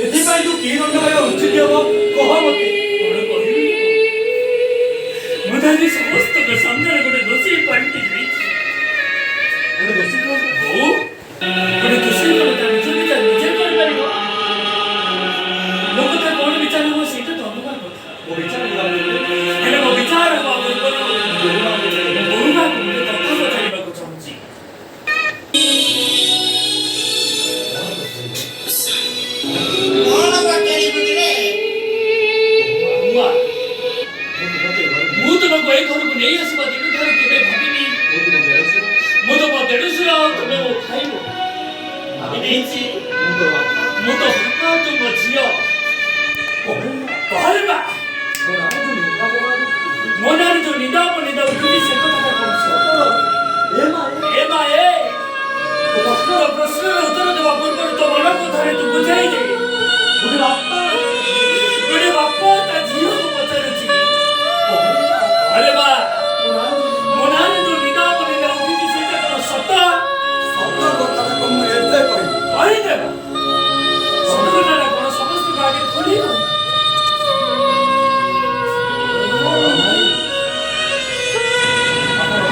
ଏଥିପାଇଁ ତୁ କି ଦଣ୍ଡ ପାଇବା ଉଚିତ ହେବ, କହ ମତେ। କଣ କହିବି? ମୁଁ ତ ଆଜି ସମସ୍ତଙ୍କ ସାମ୍ନାରେ ଗୋଟେ ଦୋଷୀ ପାଲଟି ଯାଇଛି। ଗୋଟେ ଦୋଷୀ କଣ? ବୋଉ, ଗୋଟେ ଦୋଷୀ କଣ ତା ନିଜ ବିଚାର ନିଜେ କରିପାରିବ? ଲୋକ ତା କଣ ବିଚାର ହବ, ସେଇଟା ତ ଅଲଗା କଥା। ମୋ ବିଚାର ହେଲା ପୂର୍ବରୁ ହେଲେ ମୋ ବିଚାର ହେବା ପୂର୍ବରୁ ବୋଉମାକୁ ବୋଉମାକୁ ଗୋଟେ କଥା ପଚାରିବାକୁ ଚାହୁଁଛି। କଣ ପଚାରିବୁ କିରେ? ବୋଉମା, ମୁଁ ତୁମକୁ ଏ ଘରକୁ ନେଇ ଆସିବା ଦିନଠାରୁ କେବେ ଭାବିନି ମୁଁ ତୁମ ଦେଢ଼ଶୁର। ମୁଁ ତୁମ ଦେଢ଼ଶୁର ଆଉ ତୁମେ ମୋ ଭାଇ ବୋହୂ। ଭାବି ଦେଇଛି ମୁଁ ତୋ ବାପା। ମୁଁ ତୋ ବାପା, ତୁ ମୋ ଝିଅ। କହେ। କହିବା। ମୋ ନାଁରେ ଯୋଉ ନିନ୍ଦା ଅପବାଦ। ମୋ ନାଁରେ ଯୋଉ ନିନ୍ଦା ଅପନିନ୍ଦା ଉଠୁଛି, ସେ କଥାଟା କଣ ସତ? ଏ ମା। ଏ ମା ଏ। ତୋ ପ୍ରଶ୍ନ ତୋ ପ୍ରଶ୍ନର ଉତ୍ତର ଦେବା ପୂର୍ବରୁ ତୋ ମନ କଥାରେ ତୁ ବୁଝାଇ ଦେ। ଗୋଟେ ବାପା ଗୋଟେ ବାପା ତା ଝିଅକୁ ପଚାରୁଛି। କହେ। ଆରେ ମା, ମୋ ନାଁରେ ଯୋଉ ମୋ ନାଁରେ ଯୋଉ ନିନ୍ଦା ଅପନିନ୍ଦା ଉଠିଛି, ସେଇଟା କଣ ସତ? ସତ କଥାଟାକୁ ମୁଁ ଏବେ କହିବି। କହିଦେବା। ସତ କଥାଟା କଣ ସମସ୍ତଙ୍କ ଆଗରେ ଖୋଲିବ। ବଡ଼ ଭାଇ, ଆପଣ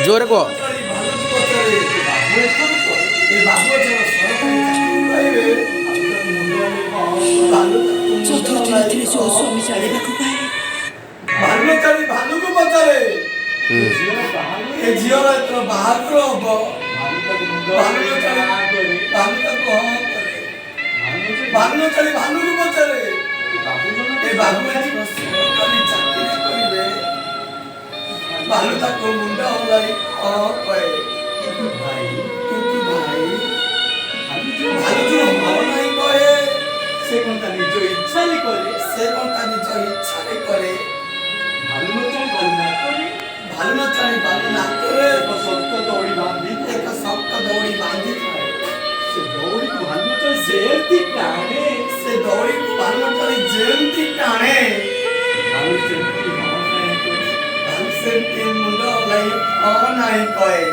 ଜୋରେ କୁହ। ଭାଲୁକୁ ପଚାରେ। ବାବୁ ଏଥର ଏ ବାବୁ ଏଥର ସରକାରୀ ଚାକିରି ପାଇବେ, ଭାଲୁ ତାକୁ ମୁଣ୍ଡ ଚତୁର୍ଥୀ ହଲାଇ ରାତିରେ ଯୋଉ ସ୍ୱାମୀ ଜାଣିବାକୁ ପାଏ ଭାଲୁ ନଚାଳି ଭାଲୁକୁ ପଚାରେ। ଝିଅର ବାହାଘର ଏ ଝିଅର ଏଥର ବାହାଘର ହବ। ଭାଲୁ ତାକୁ ମୁଣ୍ଡ ଭାଲୁ ନଚାଳି ହଁ କରେ। ଭାଲୁ ତାକୁ ହଁ କରେ। ଭାଲୁ ଭାଲୁ ନଚାଳି ଭାଲୁକୁ ପଚାରେ। ବାବୁ ଜଣକ ଏ ବାବୁ ଏଥର ସରକାରୀ ଚାକିରି କରିବେ, ଭାଲୁ ତାକୁ ମୁଣ୍ଡ ହଲାଇ ହଁ କହେ। କିନ୍ତୁ ଭାଇ, କିନ୍ତୁ ଭାଇ, ଭାଲୁ ଯୋଉ ଭାଲୁ ଯୋଉ ହଁ ନାହିଁ କହେ, ସେ କଣ ତା ନିଜ ଇଚ୍ଛାରେ କରେ? ସେ କଣ ତା ନିଜ ଇଚ୍ଛାରେ କରେ? ଭାଲୁ ନଚାଳି ଭାଲୁ ନାକରେ ଭାଲୁ ନଚାଳି ଭାଲୁ ନାକରେ ଏକ ଶକ୍ତ ଦଉଡ଼ି ବାନ୍ଧି ଏକ ଶକ୍ତ ଦଉଡ଼ି ବାନ୍ଧିଥାଏ। ସେ ଦଉଡ଼ିକୁ ଭାଲୁ ନଚାଳି ଯେମିତି ଟାଣେ, ସେ ଦଉଡ଼ିକୁ ଭାଲୁ ନଚାଳି ଯେମିତି ଟାଣେ, ଭାଲୁ ସେମିତି ହଁ ନାହିଁ କରେ। ଭାଲୁ ସେମିତି ମୁଣ୍ଡ ହଲାଇ ହଁ ନାହିଁ କହେ।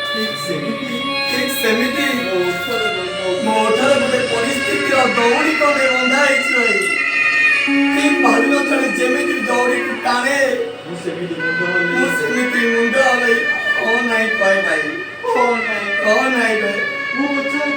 ଠିକ ସେମିତି ଠିକ ସେମିତି ମୋ ଓଠରେ ମୋ ଓଠରେ ଗୋଟେ ପରିସ୍ଥିତିର ଦଉଡ଼ି କଣେ ବନ୍ଧା ହେଇଛି ଭାଇ। ଠିକ ଭାଲୁ ନଚାଳି ଯେମିତି ଦଉଡ଼ିକୁ ଟାଣେ, ମୁଁ ସେମିତି ମୁଣ୍ଡ ହଲେଇ ମୁଁ ସେମିତି ମୁଣ୍ଡ ହଲେଇ ହଁ ନାହିଁ କହେ ଭାଇ। ହଁ ନାହିଁ। ହଁ ନାହିଁ କହେ। ମୁଁ ପଚାରେ।